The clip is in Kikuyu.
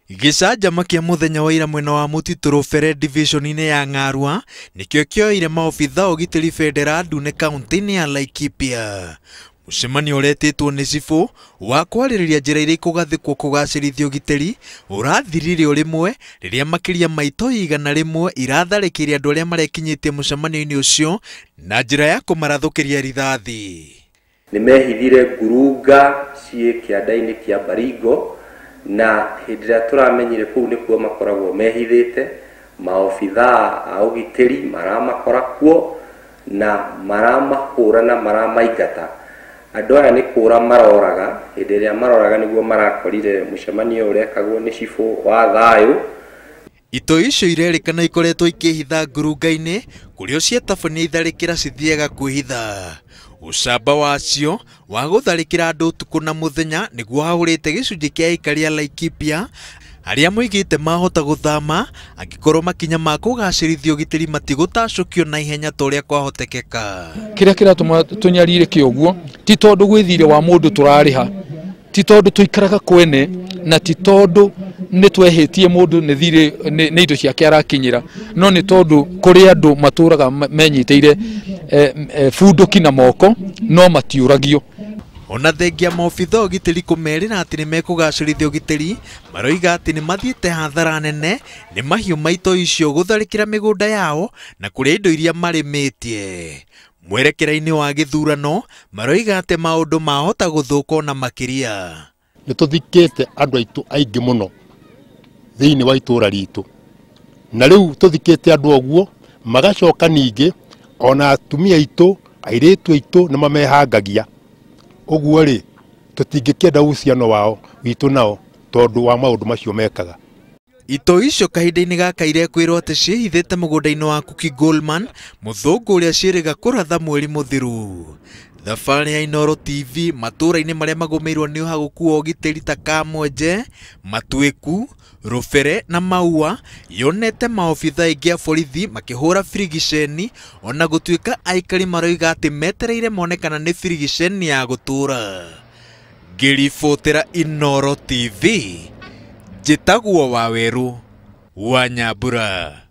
Gĩcanjama kĩa mũthenya wa ira mwena wa Mũtitũ Rũbere divisioni-inĩ ya Ng'arua nĩkĩo kĩoire maobitha ũgitĩri bendera ndune kaunti-inĩ ya Laikipia. Mũcemanio ũretĩtwo nĩ cibũ wa kwarĩrĩria njĩra iria ikũgathĩkwo kũgacĩrithia ũgitĩri ũrathirire o rĩmwe rĩrĩa makĩria ma itoi 100 iratharĩkĩire andũ arĩa marekinyĩtie mũcemanio-inĩ ũcio na njĩra ya kũmarathũkĩria rithathi. Nĩ mehithire ngurunga ciĩ kĩanda-inĩ kĩa Baringo, na hĩndĩ ĩrĩa tũramenyire kũu nĩkuo makoragwo mehithĩte, maobithaa a ũgitĩri maramakora kuo na maramahũra na maramaingata. Andũ aya nĩ kũra maroraga, hĩndĩ ĩrĩa maroraga nĩguo marakorire mũcemanio ũrekagwo nĩ cibũ wa thayũ. Itoi icio irerĩkana ikoretwo ikĩhitha ngurunga-inĩ kũrĩa ciatabania itharĩkĩra cithiaga kwĩhitha. Ũcamba wacio wa gũtharĩkĩra andũ ũtukũ na mũthenya nĩguo hahũrĩte gĩcunjĩ kĩa aikari a Laikipia arĩa moigĩte mahota gũthama angĩkorwo makinya ma kũgacĩrithia ũgitĩri matigũtacũkio na ihenya ta ũrĩa kwahotekeka. Kĩrĩa kĩratũma tũnyarirĩke ũguo ti tondũ gwĩ thirĩ wa mũndũ tũrarĩha, ti tondũ tũikaraga kwene, na ti tondũ nĩ twehĩtie mũndũ nĩ thirĩ nĩ indo ciake arakinyĩra, no nĩ tondũ kũrĩ andũ matũraga menyitĩire bunduki na moko no matiũragio. Ona thengia maobitha ũgitĩri kũmerĩra atĩ nĩ mekũgacĩrithia ũgitĩri, maroiga atĩ nĩ mathiĩte hathara nene nĩ mahiũ ma itoi icio gũtharĩkĩra mĩgũnda yao na kũrĩa indo iria marĩmĩtie. Mwerekera-inĩ wa gĩthurano maroiga atĩ maũndũ mahota gũthũka ona makĩria. Nĩ tũthikĩte andũ aitũ aingĩ mũno thĩinĩ wa itũra ritũ, na rĩu tũthikĩte andũ ũguo magacoka ningĩ ona atumia aitũ airĩtu aitũ nĩ mamehangagia. Ũguo rĩ tũtingĩkĩenda uhusiano wao witũ nao tondũ wa maũndũ macio mekaga. Itoi icio kahinda-inĩ gaka irekwĩrwo atĩ ciĩhithĩte mũgũnda-inĩ wa Cookie Goldman, mũthũngũ ũrĩa ciĩrĩga kũratha mweri mũthiru. Thabarĩ ya Inooro TV matũũra-inĩ marĩa magũmĩirwo nĩ ũhagũku wa ũgitĩri ta Kamwenje, Matuĩku, Rũbere na Maua yonete maobitha aingĩ a borithi makĩhũra birigiceni ona gũtuĩka aikari maroiga atĩ metereire mone kana nĩ birigiceni ya gũtũũra. Ngĩribotera Inooro TV, njĩtagwo Wawerũ wa Nyambura.